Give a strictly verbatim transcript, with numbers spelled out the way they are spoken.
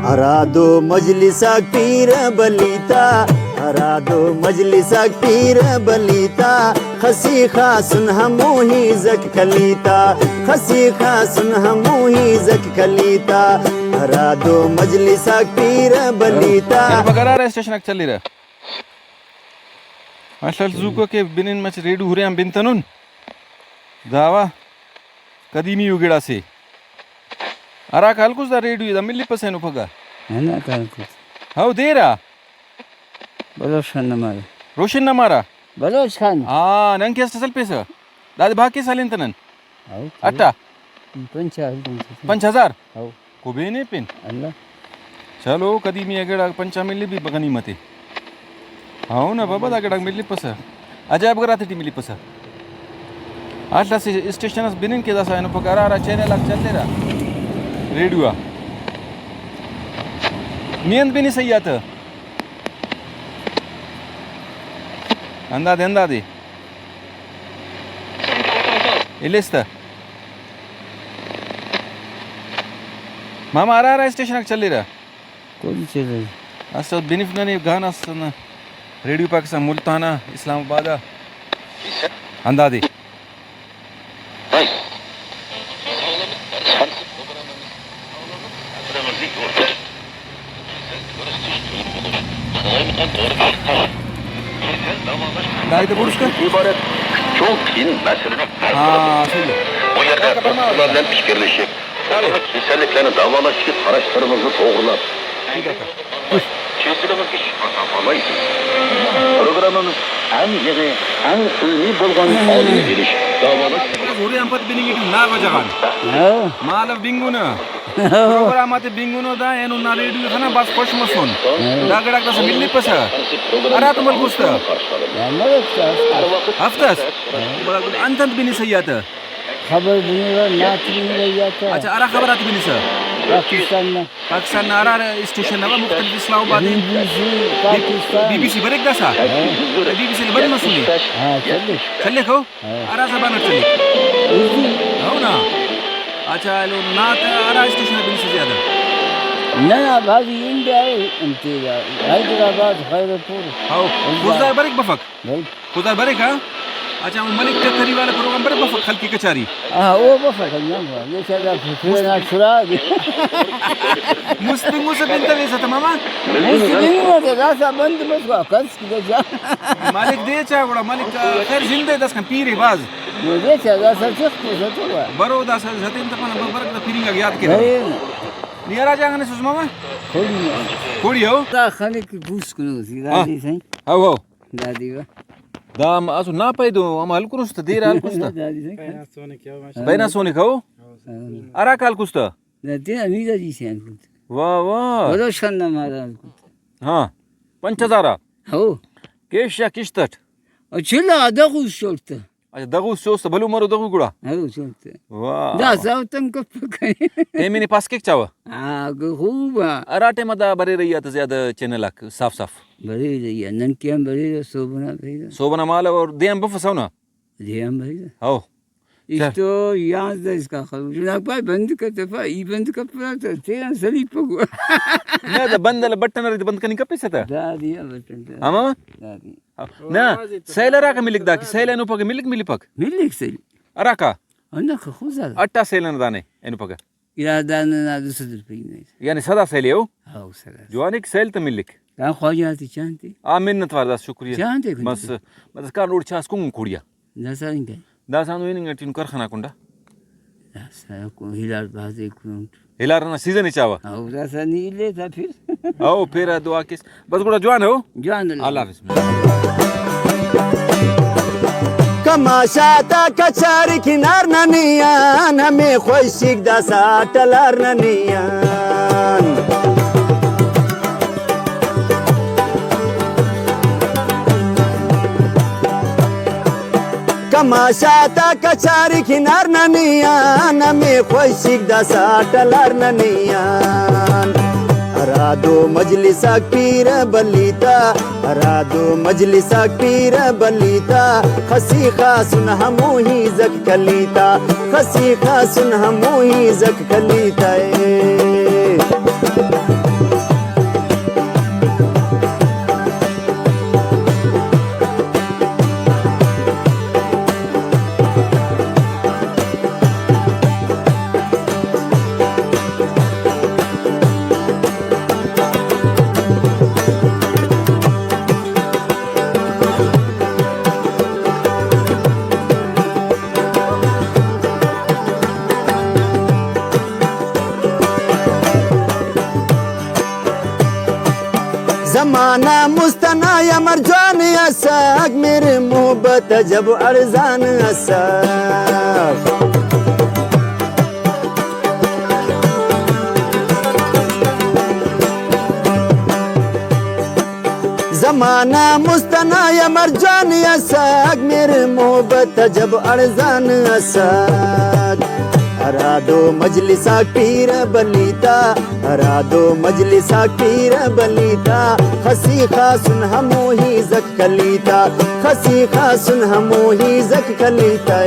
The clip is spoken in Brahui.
ہرادو مجلس آک پیرہ بلیتا، ہرادو مجلس آک پیرہ بلیتا، خسی خاسن ہمو ہیزک کلیتا، خسی خاسن ہمو ہیزک کلیتا، ہرادو مجلس آک پیرہ بلیتا۔ اینو پگہ ہرا اسٹیشن آک چلیرہ۔ الخ الخ زوکو کہ بنن مچ ریڈیو ہرے آن بنتنن۔ داوا قدیمی ءُ گڑاسے۔ ہراکا ہلکس دا ریڈیو دا ملپسہ اینو پگہ۔ ہندا کان کت۔ ہو دیر آ۔ بلوچ خان نمارہ۔ روشن نمارہ۔ بلوچ خان۔ ہاں، نن کہ اسٹ سلپیسہ۔ دادے بھاگ کیسہ ہلین تہ نن۔ ہو۔ اٹا۔ پنچ ہزار۔ پنچ ہزار؟ ہو۔ کو بینے پن۔ اللہ۔ چلو، قدیمی آ گڑا پنچا ملے بھی غنیمت ءِ۔ ہاں نا بابا، دا گڑاک ملپسہ۔ عجائب گھر آتے ٹی ملپسہ۔ آ اسہ اسٹیشن اس بنن کہ داسا اینو پگہ ہرا ہرا چینل آک چلیرہ ریڈیو آ۔ نی انت بنسہ ای آ تہ؟ ہندادے، ہندادے۔ الیس تہ۔ ماما، ہرا ہرا اسٹیشن آک چلیرہ؟ کل چلیرہ۔ اسہ بنف ننے گانا اس نا۔ ریڈیو پاکستان ملتان آ، اسلام آباد آ۔ ہندادے۔ دائے تہ بوڑس کر۔ عبارت چوکین مسئلہ۔ ہاں، صحیح ہے۔ او یار، کاکا، فرما۔ فکر نشے۔ چالو۔ کیسہ لکھنا دعویٰ لشکر فرش تر مزد اوغلا۔ ٹھیک ہے۔ پروگرام ہم ہم یغے ہم علمی بلغم عالمی دلش دعویٰ لشکر۔ ہورے ہم پد بننگ نا وجہ غان۔ ہاں۔ مالو بنگنہ۔ پروگرام آتے بنگنو دا، اینو نا ریڈیو خنا بس خوش مسون۔ ہاں۔ دا گڑاک داسہ ملپسہ۔ ہراتم ہلکس تہ؟ ہاں، ملک تہ ہفت اس۔ ہفت اس؟ ہاں۔ گڑا انت انت بنسہ ای آ تہ؟ خبر بنرہ، نعت بنرہ ای آ تہ۔ اچھا، ہرا خبر آتے بنسہ؟ پاکستان نا۔ پاکستان نا ہرا ہرا اسٹیشن نا مختلف Islamabad. B B C Pakistan. B B C break داسہ؟ ہاں۔ بی بی سی نا بند مسنے؟ ہاں، چلیک۔ چلیک ہو؟ ہاں۔ ہرا زبان اٹ چلیک؟ اردو۔ ہو نا؟ اچھا، ایلو نعت ہرا اسٹیشن آ بنسہ زیادہ؟ ننا بھازی انڈیا ءِ، انتیرہ، حیدرآباد، خیر پور۔ ہو۔ خضدار بریک بفک؟ بھئی۔ خضدار بریک، ہاں؟ اچھا، وہ ملک ٹکری والا پروگرام بریک بفک، خلقی کچاری؟ ہاں، وہ بفک، ہاں، وہ۔ یہ چلا پھر نا سراغ۔ مست بنگسہ بنتویسہ تہ ماما؟ مست بنگسہ داسہ بند مسکا، کس مالک دے چا گڑا، مالک خیر زندہ ئے، داسکان پیر ئے بھاز۔ نو دے چا داسہ چخ تو ستو۔ برو داسہ ستین تہ پنہ برک دا پیرنگ آک یاد کرے۔ نی ہرا جاگہ نسوس ماما؟ کوڑی۔ کوڑی ہو؟ دا خلک پوسکنو سی، ہاں۔ دادی سائیں۔ ہو، ہو۔ دادی وا۔ دا ہم اسو نا پیدو، ہم ہلکنس تہ، دیر ہلکنس تہ۔ دادی سائیں۔ پینا سونے کھو؟ ہاں۔ ہرا کال کس تہ؟ دا تینا میرزا جی سے آن کت۔ واہ واہ۔ بلوچ خان نا مارا آن کت۔ ہاں۔ پنچ ہزار آ؟ ہو۔ کیش یا کشت اٹ؟ او چلا دغوس چوٹ تہ۔ اچھا، دغوس چوس تہ بھلو مرو دغو گڑا؟ ہرو چوٹ تہ۔ واہ۔ دا ساو تنگ کپک۔ ٹائم نے پاس کیک چاوہ؟ ہاں، خوب آ۔ ہرا ٹائم آ دا بریرہ ای آ تہ زیادہ چینل آک صاف صاف؟ بریرہ ای آ، نن کہ ہم بریرہ، صوب ئنا بریرہ۔ صوب ئنا مالو اور دے ہم بفسہ اونا؟ دے ہم بریرہ۔ ہو۔ چل۔ استو یانزدہ اسکا خلوص۔ جناب پائے بند کر تفا، ای بند کر پورا تہ تینا سلیپہ گوا۔ نہ، دا بند ال بٹن ارے، بند کننگ کپیسہ تہ۔ دادی آ بٹن تہ۔ ہاں ماما؟ دادی۔ نہ، سیل ہراکا ملک دا کہ سیل اینو پگہ ملک ملپک؟ ملک سیل۔ ہراکا؟ ہنداکا خضدار۔ اٹا سیل ئنا دانے اینو پگہ؟ یا دانے نا دو سد روپئی نے۔ یعنی سدا سیل ءِ او؟ ہاؤ، سدا سیل۔ جوانک سیل تہ ملک۔ دا خواجہ تے چانتے۔ آ منت وار، دا شکریہ۔ چانتے کنتے۔ بس، بس کان اوڑ چاس کنگن کوڑیا۔ داسہ انگا؟ داسہ ہندن انگا ٹی نو کرخانہ کنڈا۔ داسہ کو ہلار بازے کنٹ۔ ہلار نا سیزن ءِ چاوہ۔ او داسہ نی لے تا پھر۔ او پھر دعا کس۔ بس گڑا جوان ہو۔ جوان اللہ۔ اللہ حافظ۔ کماشا تا کچاری کنار ننی آن، ہمے خوشیک داسہ ٹلار ننی آن۔ کماشا تا کچاری کنار ننی آن، ہمے خوشیک داسہ ٹلار ننی آن۔ ہرادو مجلس آک پیرہ بلیتا، ہرادو مجلس آک پیرہ بلیتا، خسی خاسن ہمو ہیزک کلیتا، خسی خاسن ہمو ہیزک کلیتا اے۔ زمانہ مست ئنا یمر جوان ئسک، مہر محبت عجب ارزان ئسک۔ زمانہ مست ئنا یمر جوان ئسک، مہر محبت عجب ارزان ئسک۔ ہرادو مجلس آک پیرہ بلیتا، ہرادو مجلس آک پیرہ بلیتا، خسی خاسن ہمو ہی زک کلیتا، خسی خاسن ہمو ہی زک کلیتا۔